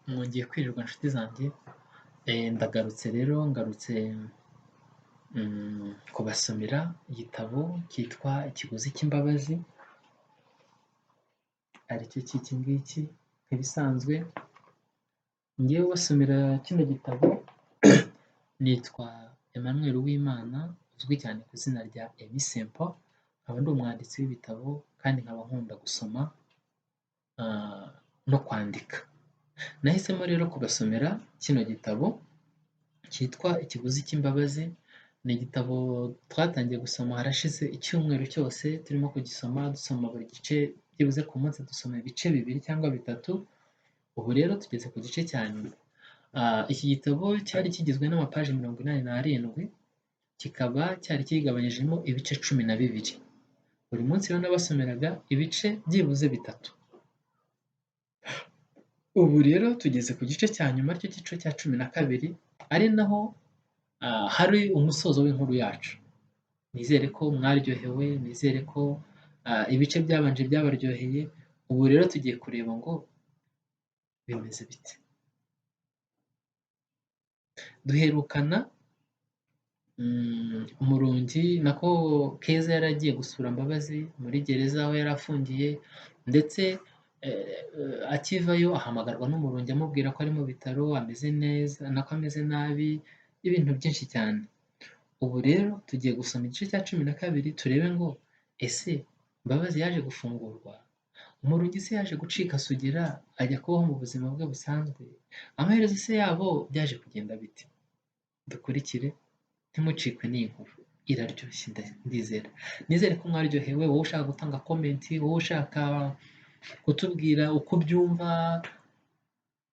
Mwongeye kwirirwa nshuti zanjye, ndagarutse rero ngarutse kubasomera igitabo cyitwa Ikiguzi cy'Imbabazi, aricyo cy'iki ngiki nk'ibisanzwe. Njyewe ubasomera kino gitabo nitwa Emmanuel Uwimana, uzwi cyane ku izina rya Emmy Simple, nkaba ndi umwanditsi w'ibitabo kandi nkaba nkunda gusoma no kwandika. Nahisemo rero kubasomera kino gitabo cyitwa Ikiguzi cy'Imbabazi. Ni igitabo twatangiye gusoma harashize icyumweru cyose turimo kugisoma, dusoma buri gice. Byibuze ku munsi dusoma ibice bibiri cyangwa bitatu. Ubu rero tugeze ku gice cya nyuma. Iki gitabo cyari kigizwe n'amapaji 87, kikaba cyari kigabanyijemo ibice 12. Buri munsi rero nabasomeraga ibice byibuze bitatu. Ubu rero tugeze ku gice cya nyuma, aricyo gice cya 12, ari naho hari umusozo w'inkuru yacu. Nizere ko mwaryohewe, nizere ko ibice byabanje byabaryoheye. Ubu rero tugiye kureba ngo bimeze bite. Duherukana Umurungi, nako Keza, yari agiye gusura Mbabazi muri gereza aho yari afungiye, ndetse akivayo ahamagarwa n'Umurungi amubwira ko ari mu bitaro ameze neza, nako ameze nabi, ibintu byinshi cyane. Ubu rero tugiye gusoma igice cya 12, turebe ngo ese Mbabazi yaje gufungurwa? Umurungi se yaje gucika Sugira ajya kubaho mu buzima bwe busanzwe? Amaherezo se yabo byaje kugenda bite? Dukurikire, ntimucikwe n'iyi nkuru, iraryoshye. Ndizera, nizere ko mwaryohewe. Wowe ushaka gutanga comment, wowe ushaka kutubwira uko ubyumva,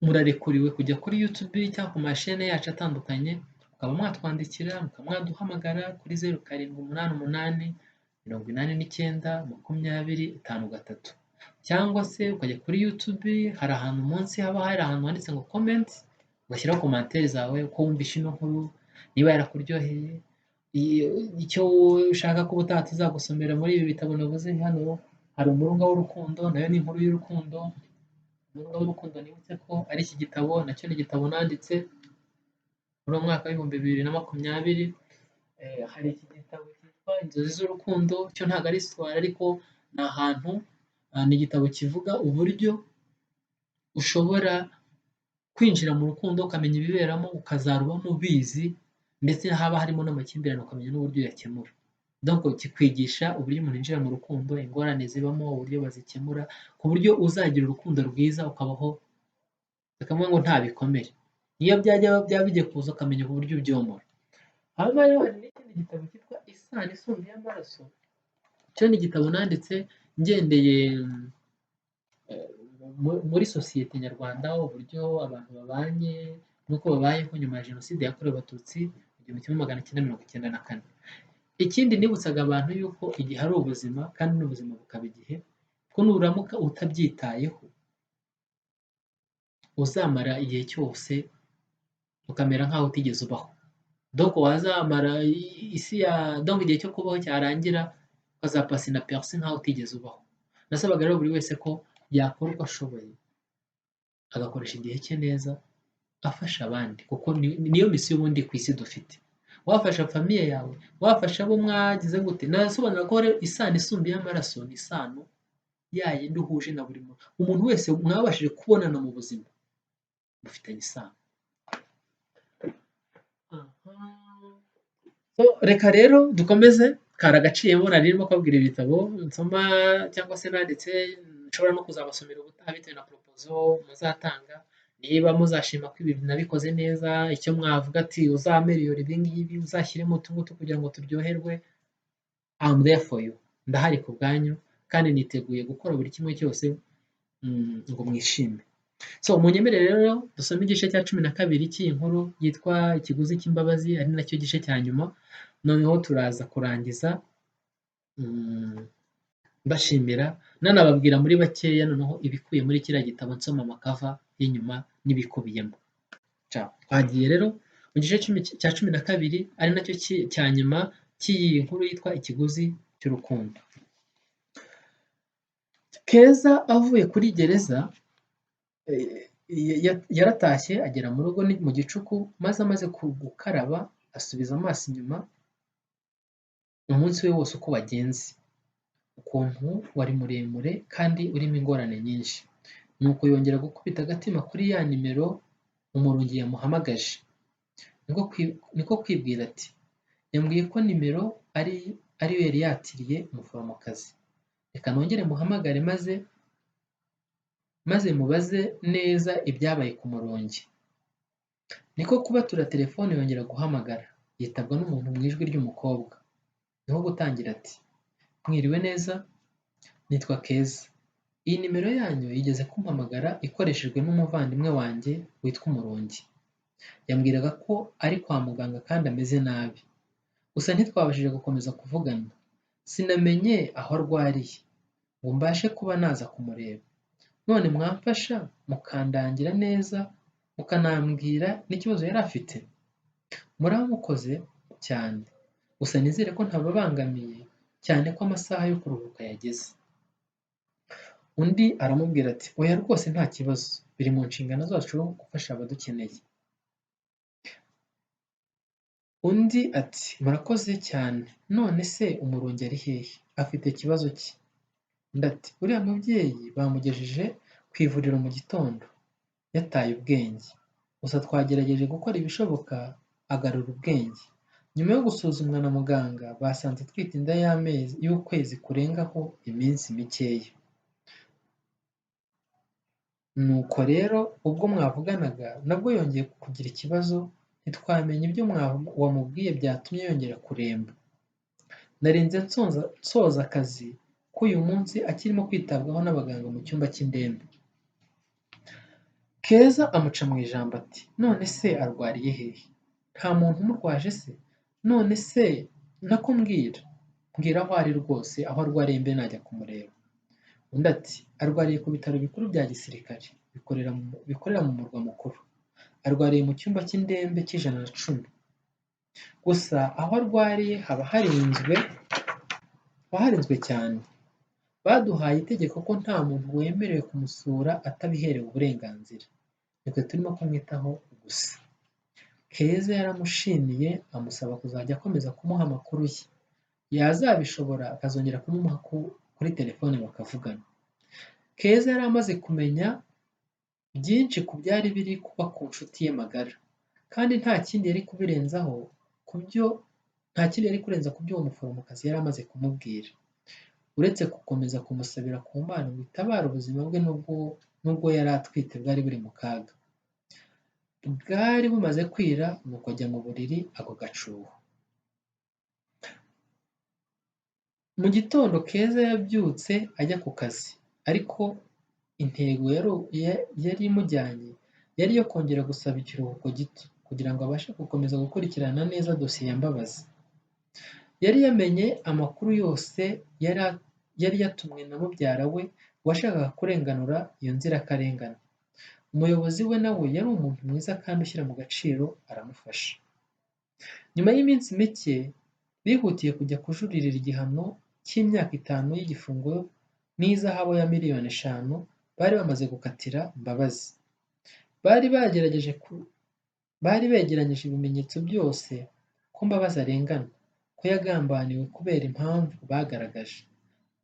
murarekuriwe kujya kuri YouTube cyangwa ku mashene yacu atandukanye, mukaba mwatwandikira, mukaba mwaduhamagara kuri 0788 89 20 53, cyangwa se ukajya kuri YouTube, hari ahantu munsi haba hari ahantu handitse ngo comment, ugashyiraho commentaire zawe, uko wumvishe ino nkuru, niba yarakuryoheye, icyo ushaka ko ubutaha tuzagusomera muri ibi bitabo navuze. Hano hari Umurunga w'Urukundo, nayo ni inkuru y'urukundo. Umurunga w'Urukundo, nibutse ko ari iki gitabo, nacyo ni igitabo nanditse muri uwo mwaka wa 2020. Hari iki gitabo cyitwa Inzozi z'Urukundo, cyo ntabwo ari histoire, ariko ni ahantu, ni igitabo kivuga uburyo ushobora kwinjira mu rukundo, ukamenya ibiberamo, ukazarubamo ubizi, ndetse haba harimo n'amakimbirane ukamenya n'uburyo uyakemura. Donc kikwigisha uburyo umuntu yinjira mu rukundo, ingorane zibamo, uburyo bazikemura, ku buryo uzagira urukundo rwiza, ukabaho bakavuga ngo nta bikomere. Niyo byajya byaba bigiye kuza, ukamenya uburyo ubyomora. Hanyuma rero hari n'ikindi gitabo cyitwa Isano Isumba iy'Amaraso. Cyo ni igitabo nanditse ngendeye muri sosiyete nyarwanda, uburyo abantu babanye n'uko babayeho nyuma ya Jenoside yakorewe Abatutsi mu 1994. Ikindi nibutsaga abantu yuko igihe ari ubuzima, kandi n'ubuzima bukaba igihe, ko nuramuka utabyitayeho uzamara igihe cyose ukamera nk'aho utigeze ubaho. Donc wazamara isi ya, donc igihe cyo kubaho cyarangira, ukazapasa inaperçu nk'aho utigeze ubaho. Nasabaga rero buri wese ko yakora uko ashoboye, agakoresha igihe cye neza, afasha abandi, kuko niyo mission ubundi ku isi dufite. Wafasha famille yawe, wafasha abo mwagize gute. Nasobanura ko rero isano isumba iy'amaraso ni isano ya yindi uhuje na buri muntu, umuntu wese mwabashije kubonana mu buzima, mufitanye isano. Aha. So, reka rero dukomeze. Kari agaciyemo, nari ndimo kubabwira ibitabo nsoma cyangwa se nanditse, nshobora no kuzabasomera ubutaha bitewe na proposal muzatanga. Niba muzashima ko ibintu nabikoze neza, icyo mwavuga ati uzameliyora ibi ngibi, uzashyiremo utu ngutu kugira ngo turyoherwe, I'm there for you, ndahari ku bwanyu kandi niteguye gukora buri kimwe cyose ngo mwishime. So munyemerere rero dusome igice cya 12 cy'iyi nkuru yitwa Ikiguzi cy'Imbabazi, ari nacyo gice cya nyuma. Noneho turaza kurangiza mbashimira, nanababwira muri bakeya noneho ibikubiye muri kiriya gitabo, nsoma amacover y'inyuma n'ibikubiyemo. Ciao. Twagiye rero mu gice cya 12, ari nacyo cya nyuma cy'iyi nkuru yitwa Ikiguzi cy'Urukundo. Keza avuye kuri gereza, Yaratashye agera mu rugo mu gicuku, maze amaze gukaraba asubiza amaso inyuma umunsi we wose uko wagenze, ukuntu wari muremure kandi urimo ingorane nyinshi. Nuko yongera gukubita agatima kuri ya nimero Umurungi yamuhamagaje, niko kwibwira ati yambwiye ko nimero ariyo yari yatiriye umuforomokazi, reka nongere muhamagare maze mubaze neza ibyabaye ku Murungi. Niko kubatura telefone yongera guhamagara, yitabwa n'umuntu mu ijwi ry'umukobwa. Niho gutangira ati mwiriwe neza, nitwa Keza, iyi nimero yanyu yigeze kumpamagara ikoreshejwe n'umuvandimwe wanjye witwa Umurungi. Yambwiraga ko ari kwa muganga kandi ameze nabi, gusa ntitwabashije gukomeza kuvugana, sinamenye aho arwariye ngo mbashe kuba naza kumureba. None mwamfasha mukandangira neza, mukanambwira n'ikibazo yari afite? Muraba mukoze cyane, gusa nizere ko ntababangamiye cyane ko amasaha yo kuruhuka yageze. Undi aramubwira ati oya rwose nta kibazo, biri mu nshingano zacu gufasha abadukeneye. Undi ati murakoze cyane, none se Umurungi ari hehe? Afite ikibazo ki? Undi ati uriya mubyeyi bamugejeje ku ivuriro mu gitondo yataye ubwenge, gusa twagerageje gukora ibishoboka agarura ubwenge. Nyuma yo gusuzumwa na muganga basanze atwite inda y'ukwezi kurengaho iminsi mikeya. Nuko rero ubwo mwavuganaga nabwo yongeye kugira ikibazo, ntitwamenya ibyo wamubwiye byatumye yongera kuremba. Narinze nsoza akazi k'uyu munsi akirimo kwitabwaho n'abaganga mu cyumba cy'indembe. Keza amuca mu ijambo ati none se arwariye hehe? Nta muntu umurwaje se? None se nako mbwira aho ari rwose, aho arwariye mbe najya kumureba. Undi ati arwariye ku bitaro bikuru bya gisirikare bikorera mu murwa mukuru, arwariye mu cyumba cy'indembe cy'110. Gusa aho arwariye haba harinzwe cyane. Baduhaye itegeko ko nta muntu wemerewe kumusura atabiherewe uburenganzira, nitwe turimo kumwitaho gusa. Keza yaramushimiye amusaba kuzajya akomeza kumuha amakuru ye, yazabishobora akazongera kumuha kuri telefone bakavugana. Keza yari amaze kumenya byinshi ku byari biri kuba ku nshuti ye magara, kandi nta kindi yari kubirenzaho ku byo nta kindi yari kurenza ku byo uwo muforomokazi yari amaze kumubwira, uretse gukomeza kumusabira ku Mana ngo itabare ubuzima bwe n'ubwo yari atwite bwari buri mu kaga. Bwari bumaze kwira, nuko ajya mu buriri ako gacuho. Mu gitondo Keza yabyutse ajya ku kazi, ariko intego yari imujyanye yari iyo kongera gusaba ikiruhuko gito kugira ngo abashe gukomeza gukurikirana neza dosiye ya Mbabazi. Yari yamenye amakuru yose yari yatumwe na mubyara we washakaga kurenganura iyo nzirakarengane. Umuyobozi we nawe yari umuntu mwiza kandi ushyira mu gaciro aramufasha. Nyuma y'iminsi mike bihutiye kujya kujuririra igihano cy'imyaka 5 y'igifungo n'izahabu ya miliyoni 5 bari bamaze gukatira Mbabazi. Bari begeranyije ibimenyetso byose ko Mbabazi arengana, ko yagambaniwe kubera impamvu bagaragaje.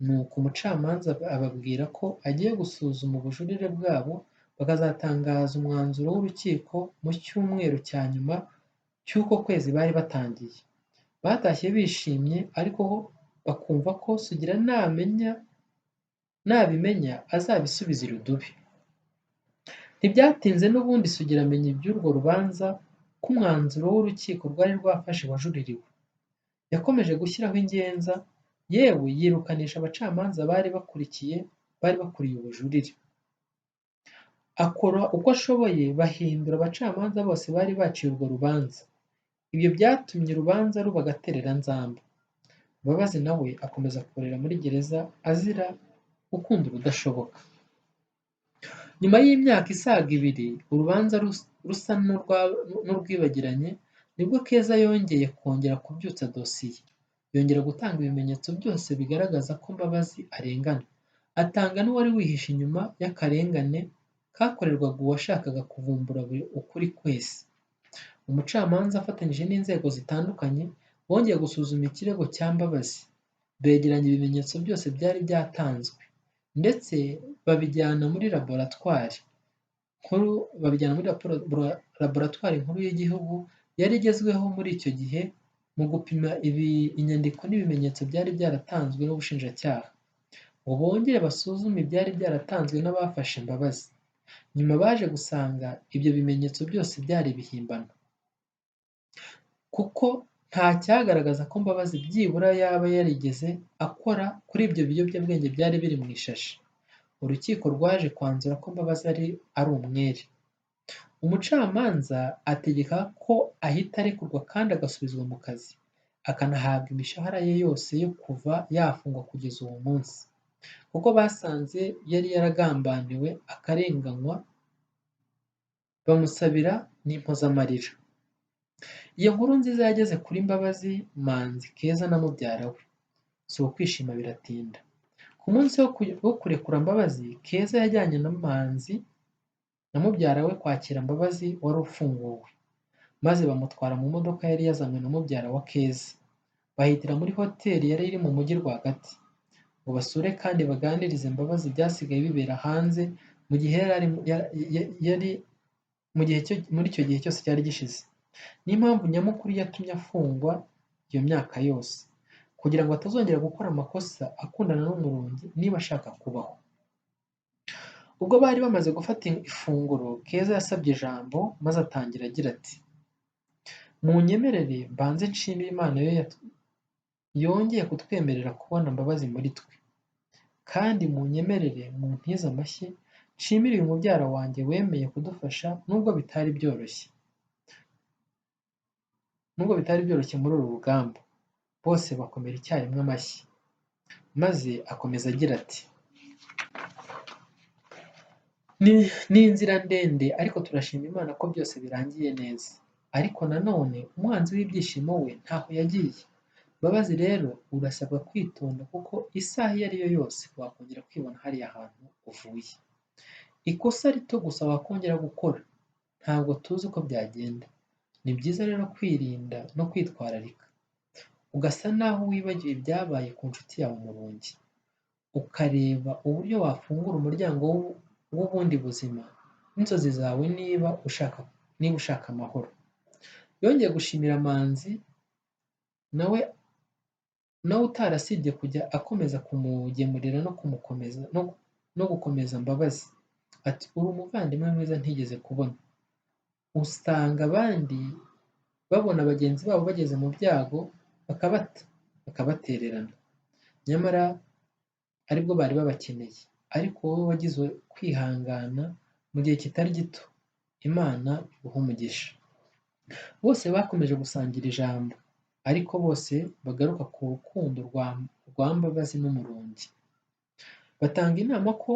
Nuko umucamanza ababwira ko agiye gusuzuma ubujurire bwabo, bakazatangaza umwanzuro w'urukiko mu cyumweru cya nyuma cy'uko kwezi bari batangiye. Batashye bishimye, ariko bakumva ko Sugira nabimenya azabisubiza irudubi. Ntibyatinze n'ubundi Sugira amenya iby'urwo rubanza ko umwanzuro w'urukiko rwari rwafashe wajuririwe. Yakomeje gushyiraho ingenza, yewe yirukanisha abacamanza bari bakuriye ubujurire. Akora uko ashoboye bahindura abacamanza bose bari baciye urwo rubanza. Ibyo byatumye urubanza ruba agatereranzamba. Mbabazi nawe akomeza kuborera muri gereza azira gukunda urudashoboka. Nyuma y'imyaka isaga 2 urubanza rusa n'urwibagiranye, nibwo Keza yongeye kongera kubyutsa dosiye, yongera gutanga ibimenyetso byose bigaragaza ko Mbabazi arengana, atanga n'uwari wihishe inyuma y'akarengane kakorerwaga uwashakaga kuvumbura ukuri kwese. Umucamanza afatanyije n'inzego zitandukanye bongeye gusuzuma ikirego cya Mbabazi, begeranya ibimenyetso byose byari byatanzwe, ndetse babijyana muri laboratwari nkuru y'igihugu yari igezweho muri icyo gihe mu gupima inyandiko n'ibimenyetso byari byaratanzwe n'ubushinjacyaha, ngo bongere basuzume ibyari byaratanzwe n'abafashe Mbabazi. Nyuma baje gusanga ibyo bimenyetso byose byari ibihimbano, kuko nta cyagaragaza ko Mbabazi byibura yaba yarigeze akora kuri ibyo biyobyabwenge byari biri mu ishashi. Urukiko rwaje kwanzura ko Mbabazi ari umwere. Umucamanza ategeka ko ahita arekurwa kandi agasubizwa mu kazi, akanahabwa imishahara ye yose yo kuva yafungwa kugeza uwo munsi, kuko basanze yari yaragambaniwe akarenganywa, bamusabira n'impozamarira. Iyo nkuru nziza yageze kuri Mbabazi, Manzi, Keza na mubyara we. Si ukwishima biratinda. Ku munsi wo kurekura Mbabazi, Keza yajyanye na Manzi na mubyara we kwakira Mbabazi wari ufunguwe, maze bamutwara mu modoka yari yazanywe na mubyara wa Keza, bahitira muri hoteli yari iri mu mujyi rwagati, ngo basure kandi baganirize Mbabazi ibyasigaye bibera hanze mu gihe yari muri icyo gihe cyose cyari gishize. Niyo mpamvu nyamukuru yatumye afungwa iyo myaka yose, kugira ngo atazongera gukora amakosa akundana n'Umurungi niba ashaka kubaho. Ubwo bari bamaze gufata ifunguro, Keza yasabye ijambo maze atangira agira ati: "Munyemerere mbanze nshimire Imana yo yongeye kutwemerera kubona Mbabazi muri twe, kandi munyemerere muntize amashyi nshimire uyu mubyara wanjye wemeye kudufasha nubwo bitari byoroshye muri uru rugamba." Bose bakomera icyarimwe amashyi, maze akomeza agira ati: "Ni inzira ndende ariko turashima Imana ko byose birangiye neza. Ariko nanone umwanzi w'ibyishimo we ntaho yagiye. Mbabazi rero urasabwa kwitonda kuko isaha iyo ari yo yose wakongera kwibona hariya hantu uvuye. Ikosa rito gusa wakongera gukora, ntabwo tuzi uko byagenda. Ni byiza rero kwirinda no kwitwararika, ugasa naho wibagiwe ibyabaye ku nshuti yawe Umurungi, ukareba uburyo wafungura umuryango w'ubundi buzima n'inzozi zawe niba ushaka amahoro." Yongeye gushimira Manzi nawe utarasibye kujya akomeza kumugemurira no gukomeza Mbabazi, ati: "Uri umuvandimwe mwiza ntigeze kubona. Usanga abandi babona bagenzi babo bageze mu byago bakabata, bakabatererana, nyamara aribwo bari babakeneye. Ariko wowe wagize kwihangana mu gihe kitari gito, Imana iguhe umugisha." Bose bakomeje gusangira ijambo, ariko bose bagaruka ku rukundo rwa Mbabazi n'Umurungi, batanga inama ko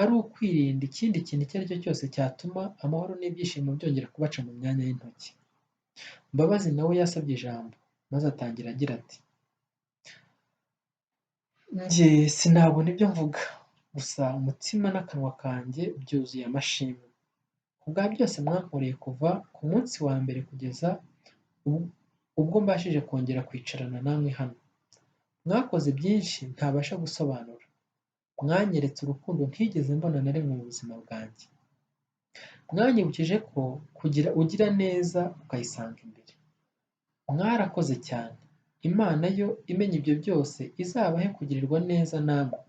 ari ukwirinda ikindi kintu icyo ari cyo cyose cyatuma amahoro n'ibyishimo byongera kubaca mu myanya y'intoki. Mbabazi nawe yasabye ijambo, maze atangira agira ati: "Njye sinabona ibyo mvuga, gusa umutima n'akanwa kanjye byuzuye amashimwe ku bwa byose mwankoreye kuva ku munsi wa mbere kugeza ubwo mbashije kongera kwicarana namwe hano. Mwakoze byinshi ntabasha gusobanura. Mwanyeretse urukundo ntigeze mbona na rimwe mu buzima bwanjye. Mwanyibukije ko kugira ugira neza ukayisanga imbere. Mwarakoze cyane. Imana yo imenya ibyo byose izabahe kugirirwa neza namwe.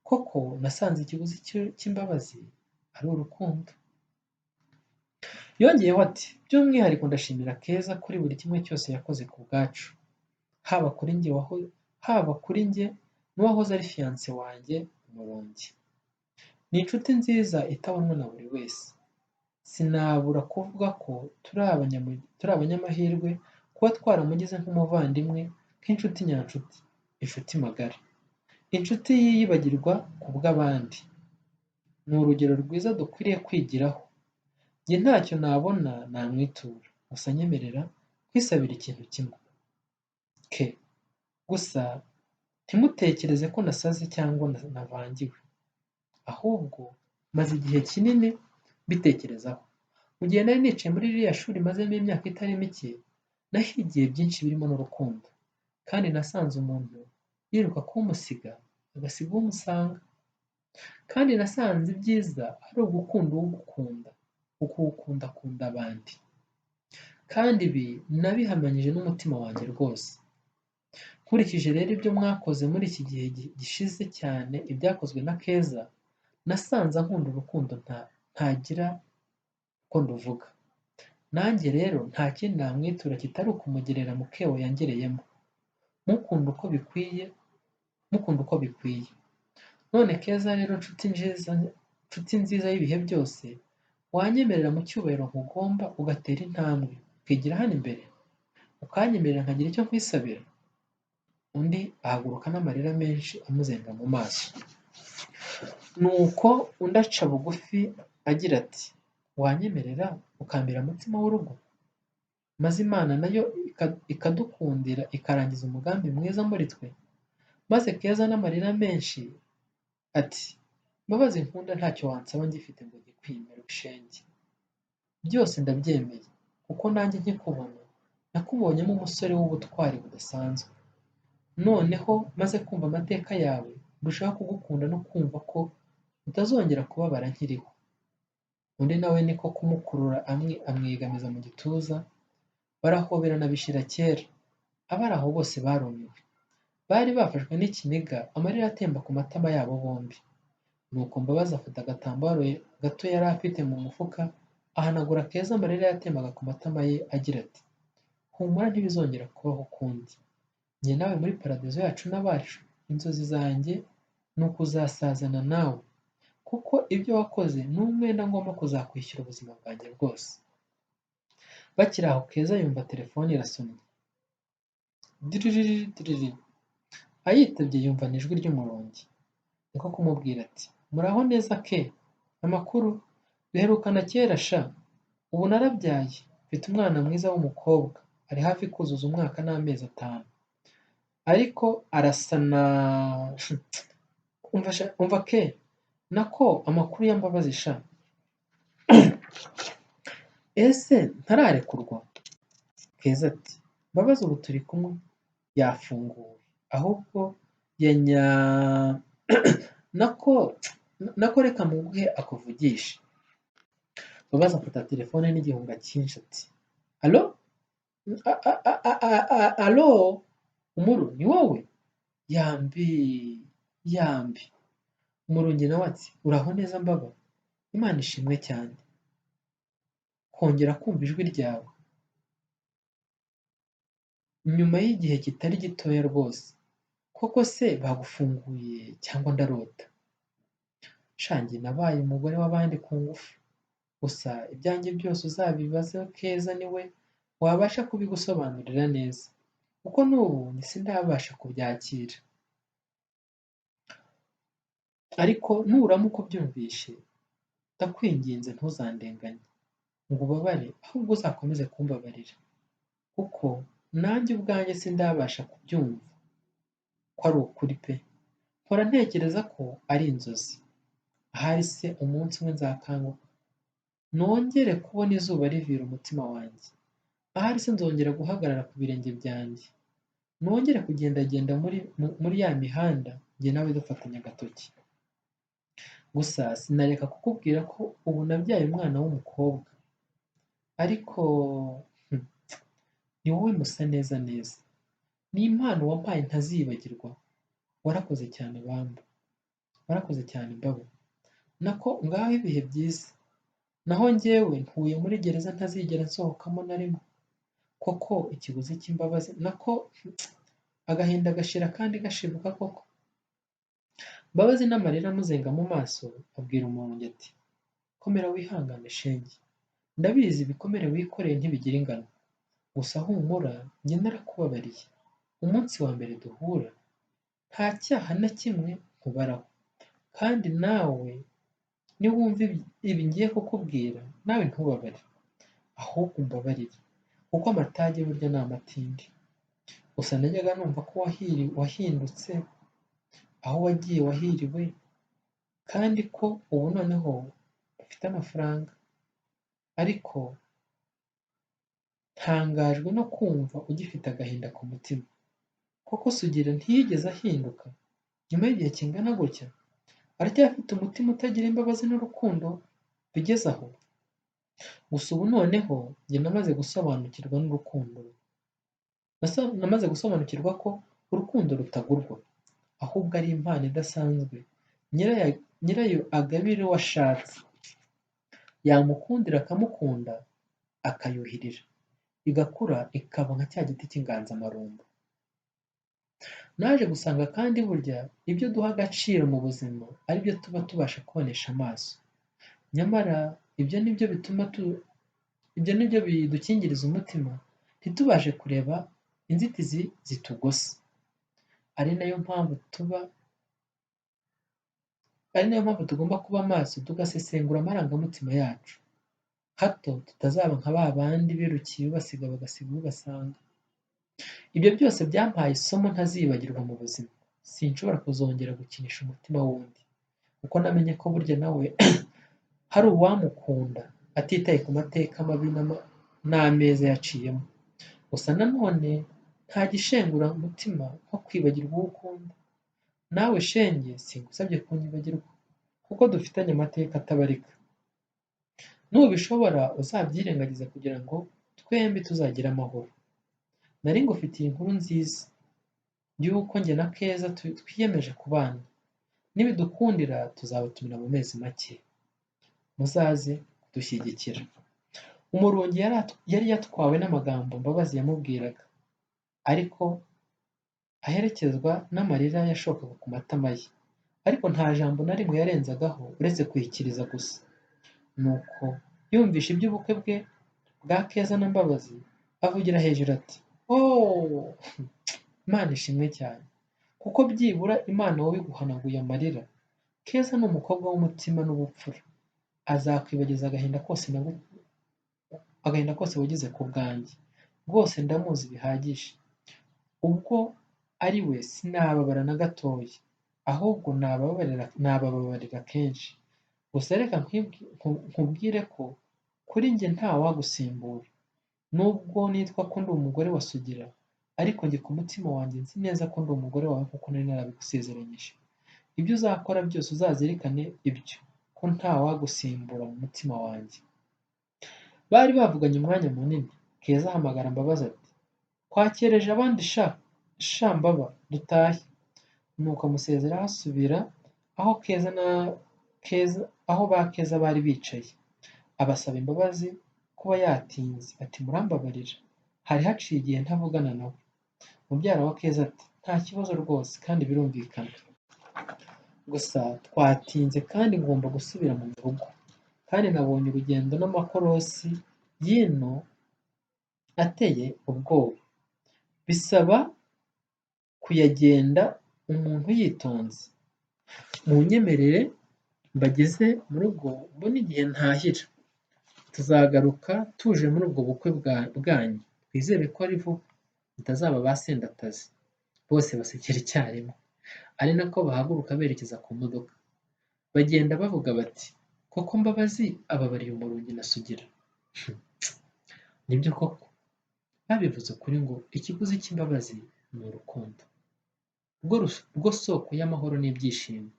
Koko nasanze ikiguzi cy'imbabazi ari urukundo." Yongeyeho ati: "By'umwihariko ndashimira Keza kuri buri kimwe cyose yakoze ku bwacu, haba kuri njye n'uwahoze ari fiyanse wanjye Umurungi. Ni inshuti nziza itabonwa na buri wese. Sinabura kuvuga ko turi abanyamahirwe kuba twaramugize nk'umuvandimwe, nk'inshuti nyanshuti, inshuti magara, inshuti yiyibagirwa ku bw'abandi. Ni urugero rwiza dukwiriye kwigiraho. Njye ntacyo nabona namwitura, gusa nyemerera kwisabira ikintu kimwe. Gusa ntimutekereze ko nasaze cyangwa navangiwe, ahubwo Maze igihe kinini mbitekerezaho. Mu gihe nari nicaye muri ririya shuri mazemo imyaka itari mike, nahigiye byinshi birimo n'urukundo. Kandi nasanze umuntu yiruka kumusiga, agasiga umusanga. Kandi nasanze ibyiza ari ugukunda uwugukunda, kuko uwo ukunda akunda abandi. Kandi ibi nabihamanyije n'umutima wanjye rwose. Nkurikije rero ibyo mwakoze muri iki gihe gishize cyane ibyakozwe na Keza, nasanze ankunda urukundo ntagira uko nduvuga. Nanjye rero nta kindi namwitura kitari ukumugerera mu kebo yangereyemo. Mukunda uko bikwiye, mukunda uko bikwiye. None Keza rero nshuti nziza y'ibihe byose, wanyemerera mu cyubahiro nkugomba ugatera intambwe, ukigira hano imbere, ukanyemerera nkagira icyo nkwisabira? Undi ahaguruka n'amarira menshi amuzenga mu maso. Nuko undi aca bugufi agira ati, wanyemerera ukambera mutima w'urugo, maze Imana nayo ikadukundira ikarangiza umugambi mwiza muri twe? Maze Keza n'amarira menshi ati, Mbabazi nkunda ntacyo wansaba ngifite ngo nkikwimere shenge. Byose ndabyemeye, kuko nanjye nkikubona nakubonyemo umusore w'ubutwari budasanzwe. Noneho maze kumva amateka yawe, ndushaho kugukunda no kumva ko utazongera kubabara nkiriho. Undi nawe niko kumukurura amwegamiza mu gituza, barahoberana bishira kera. Abari aho bose barumiwe. Bari bafashwe n'ikiniga, amarira atemba ku matama yabo bombi. Nuko Mbabazi afata agatambaro gato yari afite mu mufuka, ahanagura Keza amarira yatembaga ku matama ye agira ati, humura ntibizongera kubaho ukundi. Njye nawe muri paradizo yacu n'abacu, inzozi zanjye ni ukuzasazana nawe, kuko ibyo wakoze ni umwenda ngomba kuzakwishyura ubuzima bwanjye bwose. Bakiri aho Keza yumva telefone irasonnye. Diriri diriri. Ayitabye yumva ni ijwi ry'Umurungi. Niko kumubwira ati, muraho neza ke, amakuru? Duherukana kera sha, ubu narabyaye, mfite umwana mwiza w'umukobwa, ari hafi kuzuza umwaka n'amezi 5. Ariko arasa na umva ke, nako amakuru ya Mbabazi sha. Ese ntararekurwa? Keza ati, Mbabazi ubu turi kumwe, yafunguwe, ahubwo yanya nako reka muguhe akuvugishe. Mbabazi afata telefone n'igihunga cyinshi ati, alo? Alo? Umuru, ni wowe? Yambi, yambi. Umurungi nawe ati, uraho neza Mbaba? Imana ishimwe cyane. Kongera kumva ijwi ryawe. Nyuma y'igihe kitari gitoya rwose. Koko se bagufunguye cyangwa ndarota? Sha njye nabaye umugore w'abandi ku ngufu. Gusa ibyanjye byose uzabibaze Keza niwe wabasha kubigusobanurira neza. Kuko n'ubu sindabasha kubyakira. Ariko nuramuka ubyumvishe, ndakwinginze ntuzandenganye ngo ubabare, ahubwo uzakomeze kumbabarira. Kuko nanjye ubwanjye sindabasha kubyumva ko ari ukuri pe. Mpora ntekereza ko ari inzozi. Ahari se umunsi umwe nzakanguka, nongere kubona izuba rivira umutima wanjye. Ahari se nzongera guhagarara ku birenge byanjye, nongere kugendagenda muri ya mihanda njye nawe dufatanya agatoki. Gusa sinareka kukubwira ko ubu nabyaye umwana w'umukobwa. Ariko ni wowe musa neza neza. Ni impano wampaye ntazibagirwa. Warakoze cyane bamba. Warakoze cyane Mbaba. Nako ngaho ibihe byiza. Naho njyewe ntuye muri gereza ntazigera nsohokamo na rimwe. Koko ikiguzi cy'imbabazi nako agahinda gashira kandi gashibuka koko. Mbabazi n'amarira amuzenga mu maso abwira Umurungi ati, komera wihangane shenge. Ndabizi ibikomere wikoreye ntibigira ingano. Gusa humura njye narakubabariye. Umunsi wa mbere duhura nta cyaha na kimwe nkubaraho. Kandi nawe niwumva ibi ngiye kukubwira nawe ntubabare, ahubwo umbabarire, kuko amatage burya ni amatindi. Gusa najyaga numva ko wahindutse, aho wagiye wahiriwe, kandi ko ubu noneho bafite amafaranga. Ariko ntangajwe no kumva ugifite agahinda ku mutima. Koko Sugira ntiyigeze ahinduka nyuma y'igihe kingana gutya? Aracyafite umutima utagira imbabazi n'urukundo bigeze aho? Gusa ubu noneho njye namaze gusobanukirwa n'urukundo. Namaze gusobanukirwa ko urukundo rutagurwa, ahubwo ari impano idasanzwe nyirayo agabira uwo ashatse. Yamukundira akamukunda, akayuhirira, igakura ikaba nka cya giti cy'inganzamarumbo. Naje gusanga kandi burya ibyo duha agaciro mu buzima ari byo tuba tubasha kubonesha amaso. Nyamara ibyo nibyo bituma ibyo nibyo bidukingiriza umutima ntitubashe kureba inzitizi zitugose. Ari nayo mpamvu tugomba kuba maso tugasesengura amarangamutima yacu, hato tutazaba nka ba bandi birukiye ubasiga bagasiga ubasanga. Ibyo byose byampaye isomo ntazibagirwa mu buzima. Sinshobora kuzongera gukinisha umutima w'undi, kuko namenye ko burya nawe hari uwamukunda atitaye ku mateka mabi n'ameza yaciyemo. Gusa nanone nta gishengura umutima nko kwibagirwa uwo ukunda. Nawe shenge singusabye kunyibagirwa, kuko dufitanye amateka atabarika. Nubishobora uzabyirengagiza kugira ngo twembi tuzagire amahoro. Nari ngufitiye inkuru nziza y'uko njye na Keza twiyemeje kubana. Nibidukundira tuzabatumira mu mezi make. Muzaze kudushyigikira. Umurungi yari yatwawe n'amagambo Mbabazi yamubwiraga, ariko aherekezwa n'amarira yashokaga ku matama ye. Ariko nta jambo na rimwe yarenzagaho uretse kwikiriza gusa. Nuko yumvishe iby'ubukwe bwe bwa Keza na Mbabazi, avugira hejuru ati: "Oh, Imana ishimwe cyane, kuko byibura Imana wowe iguhanaguye amarira. Keza ni umukobwa w'umutima n'ubupfura, azakwibagiza agahinda kose wagize ku bwanjye. Rwose ndamuzi bihagije. Ubwo ari we sinababara na gatoya, ahubwo nabababarira kenshi. Gusa reka nkubwire ko kuri njye ntawagusimbura. Nubwo nitwa ko ndi umugore wa Sugira, ariko njye ku mutima wanjye nzi neza ko ndi umugore wawe nk'uko nari narabigusezeranyije. Ibyo uzakora byose uzazirikane ibyo, ko ntawagusimbura mu mutima wanjye." Bari bavuganye umwanya munini. Keza ahamagara Mbabazi ati: "Kwakereje abandi sha Mbaba, dutahe." Nuko amusezeraho asubira aho aho ba Keza bari bicaye, abasaba imbabazi kuba yatinze, ati: "Murambabarira, hari haciye igihe ntavugana nawe." Mubyara wa Keza ati: "Nta kibazo rwose kandi birumvikana. Gusa twatinze kandi ngomba gusubira mu rugo. Kandi nabonye urugendo n'amakorosi y'ino ateye ubwoba. Bisaba kuyagenda umuntu yitonze. Munyemerere mbageze mu rugo mbone igihe ntahira. Tuzagaruka tuje muri ubwo bukwe bwanyu. Twizere ko ari vuba mutazaba ba sendatazi." Bose basekera icyarimwe, ari nako bahaguruka berekeza ku modoka. Bagenda bavuga bati: "Koko Mbabazi ababariye Umurungi na Sugira." Nibyo koko babivuze ukuri ngo ikiguzi cy'imbabazi ni urukundo, rwo soko y'amahoro n'ibyishimo,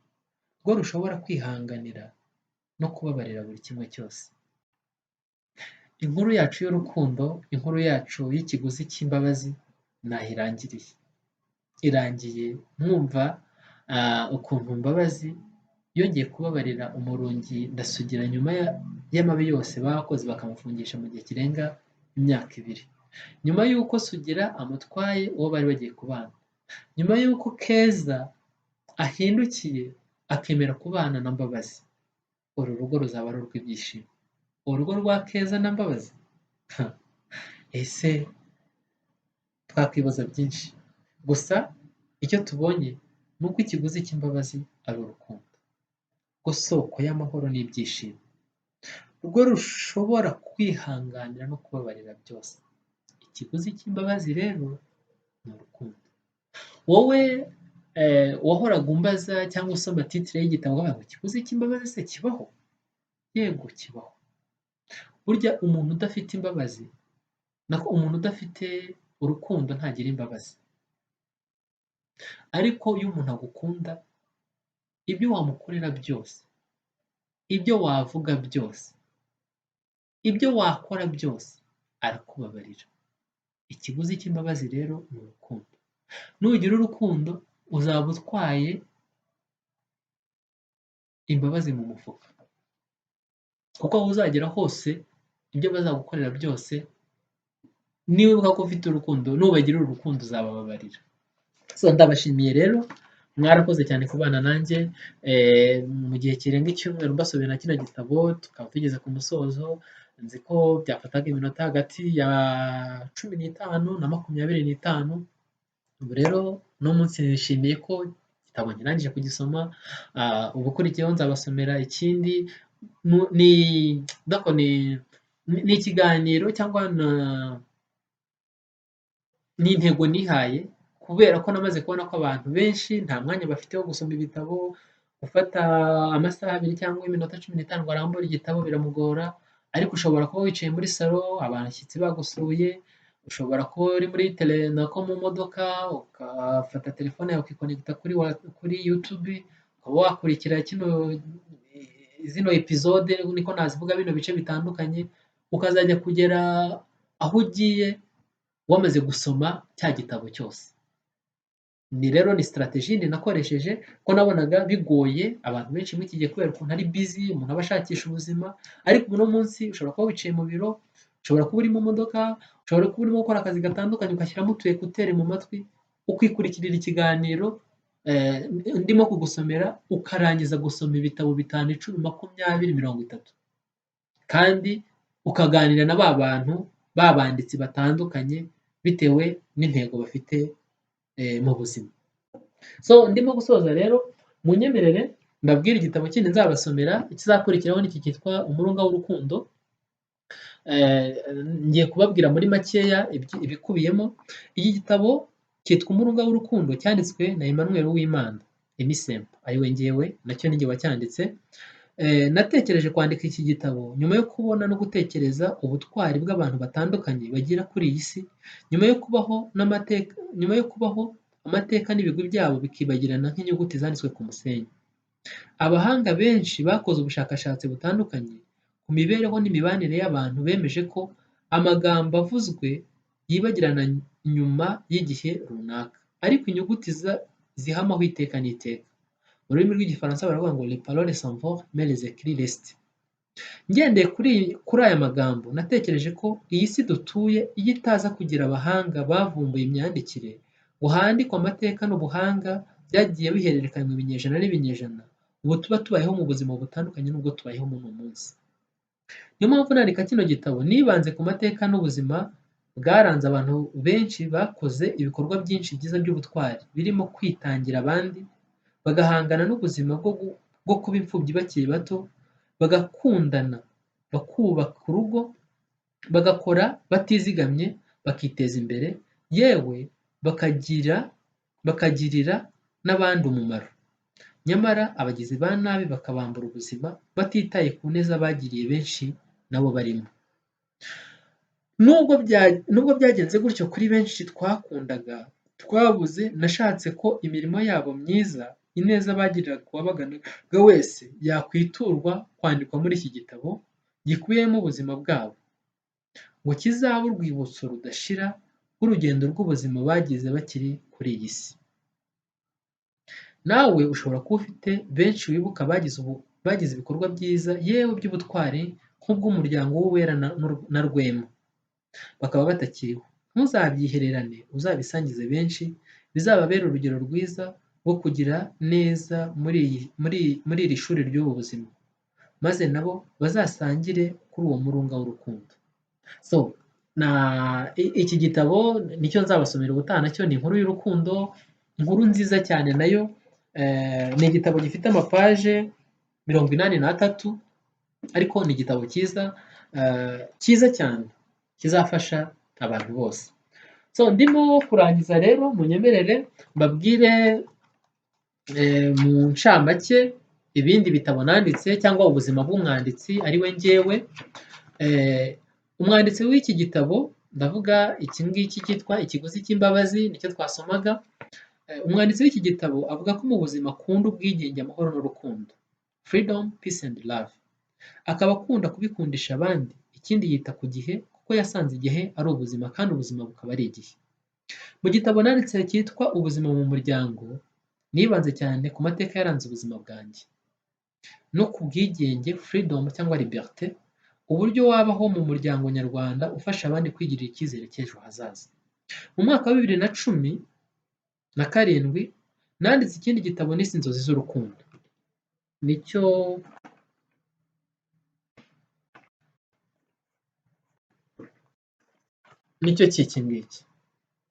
rwo rushobora kwihanganira no kubabarira buri kimwe cyose. Inkuru yacu y'urukundo, inkuru yacu y'ikiguzi cy'imbabazi naho irangiriye. Irangiye mwumva ukuntu Mbabazi yongeye kubabarira Umurungi na Sugira nyuma y'amabi yose bakoze bakamufungisha mu gihe kirenga imyaka 2. Nyuma y'uko Sugira amutwaye uwo bari bagiye kubana. Nyuma y'uko Keza ahindukiye akemera kubana na Mbabazi. Uru rugo ruzaba ari urw'ibyishimo. Urugo rwa Keza na Mbabazi? Ese twakwibaza byinshi. Gusa icyo tubonye ni uko ikiguzi cy'imbabazi ari urukundo, rwo soko y'amahoro n'ibyishimo, rwo rushobora kwihanganira no kubabarira byose. Ikiguzi cy'imbabazi rero ni urukundo. Wowe Wahoraga umbaza cyangwa usoma titre y'igitabo ukavuga ngo ikiguzi cy'imbabazi se kibaho? Yego, kibaho. Burya umuntu udafite imbabazi, nako umuntu udafite urukundo ntagira imbabazi. Ariko iyo umuntu agukunda, ibyo wamukorera byose, ibyo wavuga byose, ibyo wakora byose, arakubabarira. Ikiguzi cy'imbabazi rero ni urukundo. Nugira urukundo uzaba utwaye imbabazi mu mufuka, kuko aho uzagera hose, ibyo bazagukorera byose, niba ko ufite urukundo, nubagirira urukundo uzabababarira. So ndabashimiye rero, mwarakoze cyane kubana nanjye mu gihe kirenga icyumweru mbasomera kino gitabo, tukaba tugeze ku musozo. Nzi ko byafataga iminota hagati ya 15 na 25. Ubu rero uno munsi nishimiye ko igitabo nkirangije kugisoma. Ubukurikiyeho nzabasomera ikindi. Ni ikiganiro cyangwa ni intego nihaye, kubera ko namaze kubona ko abantu benshi nta mwanya bafite wo gusoma ibitabo. Gufata amasaha 2 cyangwa iminota 15 ngo arambure igitabo biramugora, ariko ushobora kuba wicaye muri salon abashyitsi bagusuye, ushobora kuba uri muri tele nako mu modoka, ugafata telefone yawe ukikonekita kuri YouTube, ukaba wakurikira zino episode, niko nazivuga, bino bice bitandukanye, ukazajya kugera aho ugiye wamaze gusoma cya gitabo cyose. Ni rero ni stratégie yindi nakoresheje, ko nabonaga bigoye abantu benshi muri iki gihe kubera ukuntu ari busy, umuntu aba ashakisha ubuzima. Ariko uno munsi ushobora kuba wicaye mu biro, ushobora kuba uri mu modoka, ushobora kuba urimo gukora akazi gatandukanye, ugashyiramo utu écouteurs mu matwi, ukikurikirira ikiganiro ndimo kugusomera, ukarangiza gusoma ibitabo 5, 10, 20, 30, kandi ukaganira na ba bantu b'abanditsi batandukanye bitewe n'intego bafite mu buzima. So ndimo gusoza rero, munyemerere mbabwire igitabo kindi nzabasomera ikizakurikiraho, n'iki cyitwa Umurunga w'Urukundo. Ngiye kubabwira muri makeya ibikubiyemo. Iki gitabo cyitwa Umurunga w'Urukundo, cyanditswe na Emmanuel Uwimana Emisempa, ariwe ngewe, nacyo ninjye wacyanditse. Natekereje kwandika iki gitabo nyuma yo kubona no gutekereza ubutwari bw'abantu batandukanye bagira kuri iyi si, nyuma yo kubaho n'amateka, nyuma yo kubaho amateka n'ibigwi byabo bikibagirana nk'inyuguti zanditswe ku musenyi. Abahanga benshi bakoze ubushakashatsi butandukanye ku mibereho n'imibanire y'abantu bemeje ko amagambo avuzwe yibagirana nyuma y'igihe runaka, ariko inyuguti zihamaho iteka n'iteka. Mu rurimi rw'Igifaransa baravuga ngo: "Les paroles s'envolent, mais les écrits restent." Ngendeye kuri aya magambo, natekereje ko iyi si dutuye iyo itaza kugira abahanga bavumbuye imyandikire ngo handikwe amateka n'ubuhanga byagiye bihererekanywa ibinyejana n'ibinyejana, ubu tuba tubayeho mu buzima butandukanye n'ubwo tubayeho muri uno munsi. Niyo mpamvu nandika kino gitabo nibanze ku mateka n'ubuzima bwaranze abantu benshi bakoze ibikorwa byinshi byiza by'ubutwari, birimo kwitangira abandi, bagahangana n'ubuzima bwo kuba imfubyi bakiri bato, bagakundana, bakubaka urugo, bagakora batizigamye, bakiteza imbere, yewe bakagirira n'abandi umumaro, nyamara abagizi ba nabi bakabambura ubuzima batitaye ku neza bagiriye benshi nabo barimo. Nubwo byagenze gutyo kuri benshi twakundaga twabuze, nashatse ko imirimo yabo myiza, ineza bagiriraga uwabaganaga wese, yakwiturwa kwandikwa muri iki gitabo gikubiyemo ubuzima bwabo, ngo kizabe urwibutso rudashira rw'urugendo rw'ubuzima bagize bakiri kuri iyi si. Nawe ushobora kuba ufite benshi wibuka bagize ibikorwa byiza, yewe by'ubutwari nk'ubw'umuryango w'Uwera na Rwema, bakaba batakiriho. Ntuzabyihererane, uzabisangize benshi, bizababere urugero rwiza rwo kugira neza muri iri shuri ry'ubu buzima, maze nabo bazasangire kuri uwo murunga w'urukundo. So na iki gitabo nicyo nzabasomera ubutaha, nacyo ni inkuru y'urukundo, inkuru nziza cyane nayo. Ni igitabo gifite amapaje 83, ariko ni igitabo cyiza, cyiza cyane, kizafasha abantu bose. So ndimo kurangiza rero, munyemerere mbabwire. Mu ncamake ibindi bitabo nanditse cyangwa ubuzima bw'umwanditsi ari we njyewe, umwanditsi w'iki gitabo, ndavuga iki ngiki cyitwa Ikiguzi cy'Imbabazi, nicyo twasomaga. Umwanditsi w'iki gitabo avuga ko mu buzima akunda ubwigenge, amahoro n'urukundo, freedom, peace and love, akaba akunda kubikundisha abandi. Ikindi yita ku gihe, kuko yasanze igihe ari ubuzima kandi ubuzima bukaba ari igihe. Mu gitabo nanditse cyitwa Ubuzima mu Muryango, nibanze cyane ku mateka yaranze ubuzima bwanjye no ku bwigenge, freedom cyangwa liberté, uburyo wabaho mu muryango nyarwanda ufasha abandi kwigirira icyizere cy'ejo hazaza. Mu mwaka wa 2017 nanditse ikindi gitabo nise Inzozi z'Urukundo, nicyo cy'iki ngiki,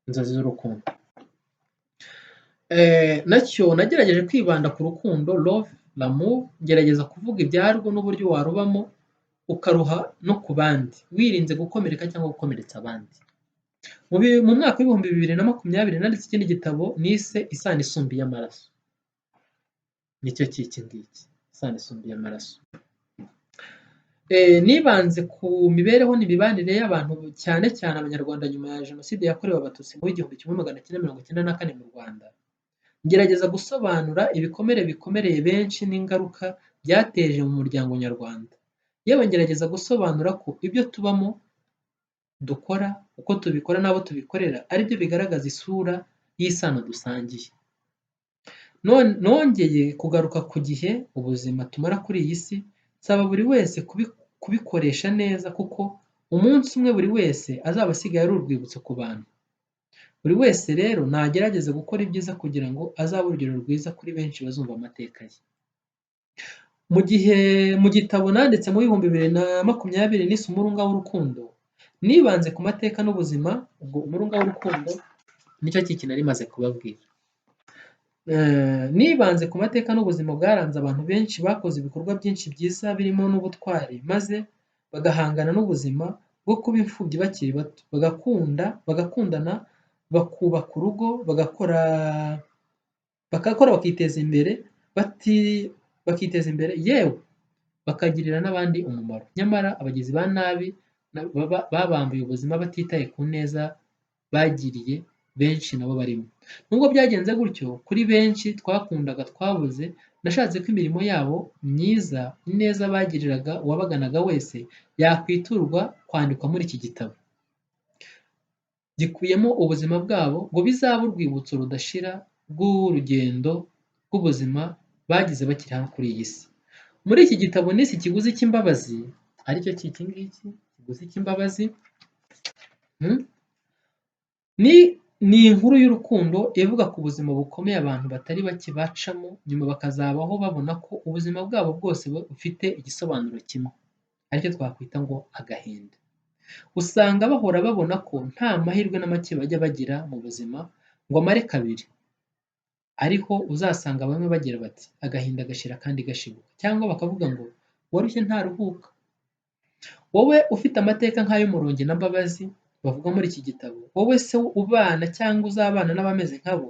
Inzozi z'Urukundo. Nacyo nagerageje kwibanda ku rukundo, love, l'amour, ngerageza kuvuga ibyarwo n'uburyo warubamo ukaruha no ku bandi, wirinze gukomereka cyangwa gukomeretsa abandi. Mu mwaka w'2020 nanditse ikindi gitabo nise Isano Isumba Iy'Amaraso, nicyo cy'iki ngiki, Isano Isumba Iy'Amaraso. Nibanze ku mibereho n'imibanire y'abantu, cyane cyane Abanyarwanda nyuma ya Jenoside yakorewe Abatutsi mu 1994 mu Rwanda. Ngerageza gusobanura ibikomere bikomereye benshi n'ingaruka byateje mu muryango nyarwanda. Yewe ngerageza gusobanura ko ibyo tubamo, dukora, uko tubikora n'abo tubikorera aribyo bigaragaza isura y'isano dusangiye. Nongeye kugaruka ku gihe, ubuzima tumara kuri iyi si, nsaba buri wese kubikoresha neza, kuko umunsi umwe buri wese azaba asigaye ari urwibutso ku bantu. Buri wese rero nagerageze gukora ibyiza kugira ngo azabe urugero rwiza kuri benshi bazumva amateka ye. Mu gihe mu gitabo nanditse mu 2020 nise Umurunga w'Urukundo, nibanze ku mateka n'ubuzima. Ubwo Umurunga w'Urukundo nicyo kiki nari maze kubabwira. Nibanze ku mateka n'ubuzima bwaranze abantu benshi bakoze ibikorwa byinshi byiza birimo n'ubutwari, maze bagahangana n'ubuzima bwo kuba imfubyi bakiri bato, bagakundana, bakubaka urugo, bagakora bakiteza imbere, bakiteza imbere, yewe bakagirira n'abandi umumaro. Nyamara abagizi ba nabi babambuye ubuzima batitaye ku neza bagiriye benshi nabo barimo. Nubwo byagenze gutyo, kuri benshi twakundaga twabuze, nashatse ko imirimo yabo myiza, ineza bagiriraga uwabaganaga wese yakwiturwa kwandikwa muri iki gitabo gikubiyemo ubuzima bwabo, ngo bizabe urwibutso rudashira rw'urugendo rw'ubuzima bagize bakiri hano kuri iyi si. Muri iki gitabo nise Ikiguzi cy'Imbabazi, aricyo cy'iki ngiki, Ikiguzi cy'Imbabazi, ni inkuru y'urukundo ivuga ku buzima bukomeye abantu batari bake bacamo, nyuma bakazabaho babona ko ubuzima bwabo bwose bufite igisobanuro kimwe, aricyo twakwita ngo agahinda. Usanga bahora babona ko nta mahirwe na make bajya bagira mu buzima ngo amare kabiri. Ariho uzasanga bamwe bagira bati agahinda gashira kandi gashibuka, cyangwa bakavuga ngo warushye ntaruhuka. Wowe ufite amateka nk'ay'Umurongi na Mbabazi bavuga muri iki gitabo, wowe se ubana cyangwa uzabana n'abameze nkabo,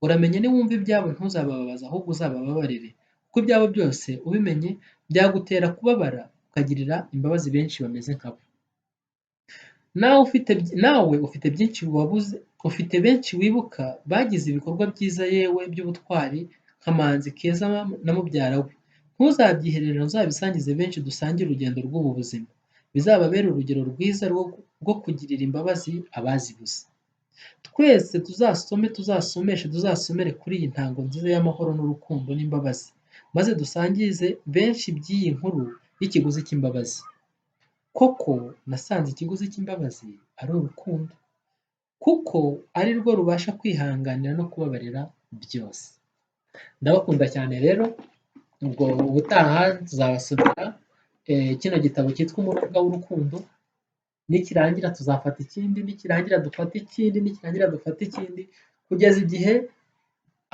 uramenye niwumva ibyabo ntuzabababaze, ahubwo uzabababarire, kuko ibyabo byose ubimenye byagutera kubabara, ukagirira imbabazi benshi bameze nkabo. Nawe ufite byinshi wabuze, ufite benshi wibuka bagize ibikorwa byiza yewe by'ubutwari nka Manzi Keza na mubyara we. Ntuzabyihererane, uzabisangize benshi dusangire urugendo rw'ubu buzima, bizababere urugero rwiza rwo kugirira imbabazi abazibuze. Twese tuzasome, tuzasomeshe, tuzasomere kuri iyi ntango nziza y'amahoro n'urukundo n'imbabazi, maze dusangize benshi iby'iyi nkuru y'ikiguzi cy'imbabazi. Koko nasanze ikiguzi cy'imbabazi ari urukundo, kuko ari rwo rubasha kwihanganira no kubabarira byose. Ndabakunda cyane rero, ubwo ubutaha tuzabasomera kino gitabo cyitwa Umurunga w'Urukundo, nikirangira tuzafata ikindi, nikirangira dufate ikindi, nikirangira dufate ikindi, kugeza igihe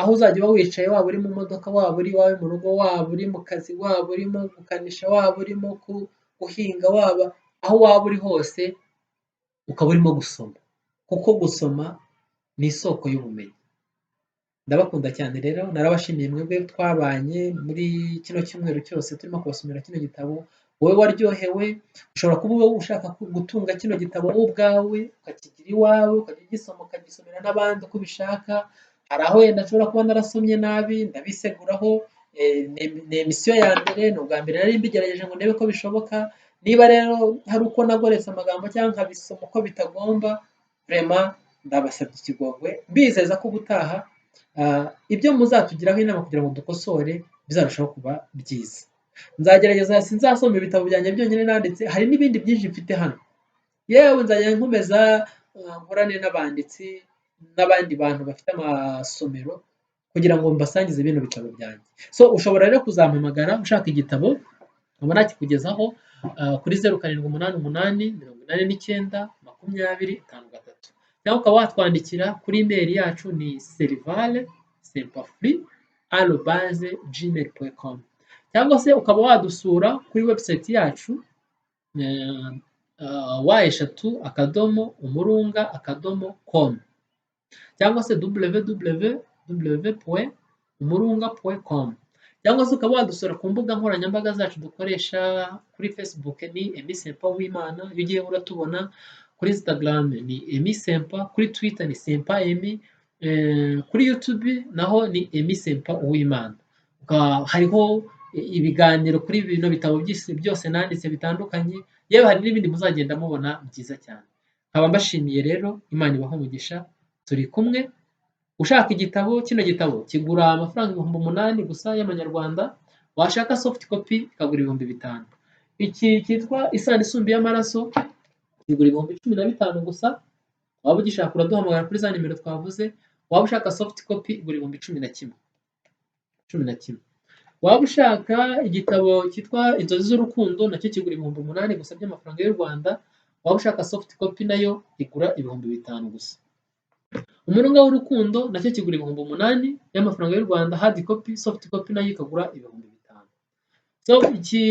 aho uzajya uba wicaye, waba uri mu modoka, waba uri iwawe mu rugo, waba uri mu kazi, waba urimo gukanisha, waba urimo guhinga, waba aho waba uri hose, ukaba urimo gusoma, kuko gusoma ni isoko y'ubumenyi. Ndabakunda cyane rero, narabashimiye mwebwe twabanye muri kino cyumweru cyose turimo kubasomera kino gitabo. Wowe waryohewe, ushobora kuba wowe ushaka gutunga kino gitabo wowe ubwawe, ukakigira iwawe, ukajya ugisoma, ukagisomera n'abandi uko ubishaka. Hari aho wenda nshobora kuba narasomye nabi, ndabiseguraho. Ni emisiyo ya mbere, ni ubwa mbere nari mbigerageje ngo ndebe ko bishoboka. Niba rero hari uko nagoretse amagambo cyangwa nkabisoma uko bitagomba, vraiment ndabasabye ikigongwe, mbizeza ko ubutaha ibyo muzatugiraho inama kugira ngo dukosore bizarushaho kuba byiza. Nzagerageza, sinzasoma ibitabo byanjye byonyine nanditse, hari n'ibindi byinshi mfite hano. Yewe, nzajya nkomeza nkorane n'abanditsi n'abandi bantu bafite amasomero kugira ngo mbasangize bino bitabo byanjye. So ushobora rero kuzampamagara ushaka igitabo, nkaba nakikugezaho kuri 0788 89 20 53, cyangwa ukaba watwandikira kuri email yacu, ni serivale sempafuri@gmail.com, cyangwa se ukaba wadusura kuri website yacu www.umurunga.com cyangwa se www.umurunga.com, cyangwa se ukaba wadusura ku mbuga nkoranyambaga zacu dukoresha. Kuri Facebook ni Emmy Sempa Uwimana, iyo ugiye uratubona. Kuri Instagram ni Emmy Sempa, kuri Twitter ni Sempa Emmy, kuri YouTube naho ni Emmy Sempa Uwimana. Hariho ibiganiro kuri bino bitabo byose nanditse bitandukanye, yewe hari n'ibindi muzagenda mubona byiza cyane. Nkaba mbashimiye rero, Imana ibahe umugisha, turi kumwe. Ushaka igitabo, kino gitabo kigura amafaranga 8000 gusa y'amanyarwanda, washaka soft copy ikagura 5000. Iki cyitwa Isano Isumba Iy'Amaraso kigura 15,000 gusa, waba ugishaka uraduhamagara kuri za nimero twavuze. Waba ushaka soft copy igura 11,000, 11,000. Waba ushaka igitabo cyitwa Inzozi z'Urukundo, nacyo kigura 8000 gusa by'amafaranga y'u Rwanda, waba ushaka soft copy nayo igura 5000 gusa. Umurunga w'Urukundo nacyo kigura 8000 y'amafaranga y'u Rwanda, hard copy, soft copy nayo ikagura 5000. So iki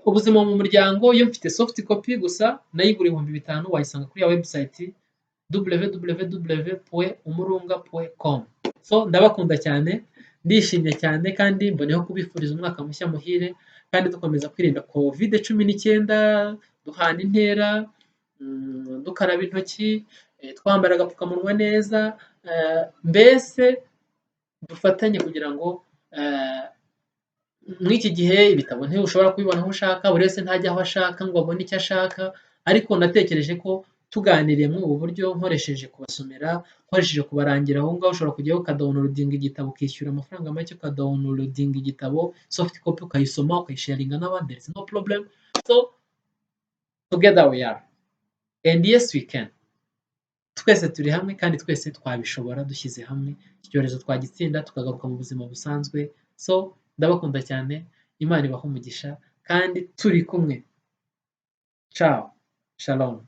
Ubuzima mu Muryango yo mfite soft copy gusa, nayo igura 5000, wayisanga kuri ya website www.umurunga.com. So ndabakunda cyane, ndishimye cyane, kandi mboneyeho kubifuriza umwaka mushya muhire, kandi dukomeza kwirinda Covid-19, duhana intera, dukaraba intoki, twambara agapfukamunwa neza, mbese dufatanye kugira ngo muri iki gihe ibitabo ntiushobora kubibona aho ushaka, buri wese ntajya aho ashaka ngo abone icyo ashaka, ariko natekereje ko tuganiriye muri ubu buryo, nkoresheje kubasomera, nkoresheje kubarangira aho ngaho, ushobora kujyaho ukadownloadinga igitabo, ukishyura amafaranga make, ukadownloadinga igitabo soft copy, ukayisoma, ukayisharinga n'abandi, there is no problem. So together we are and yes we can. Twese turi hamwe kandi twese twabishobora dushyize hamwe, iki cyorezo twagitsinda tukagaruka mu buzima busanzwe. So ndabakunda cyane, Imana ibahe umugisha kandi turi kumwe. Ciao, shalom.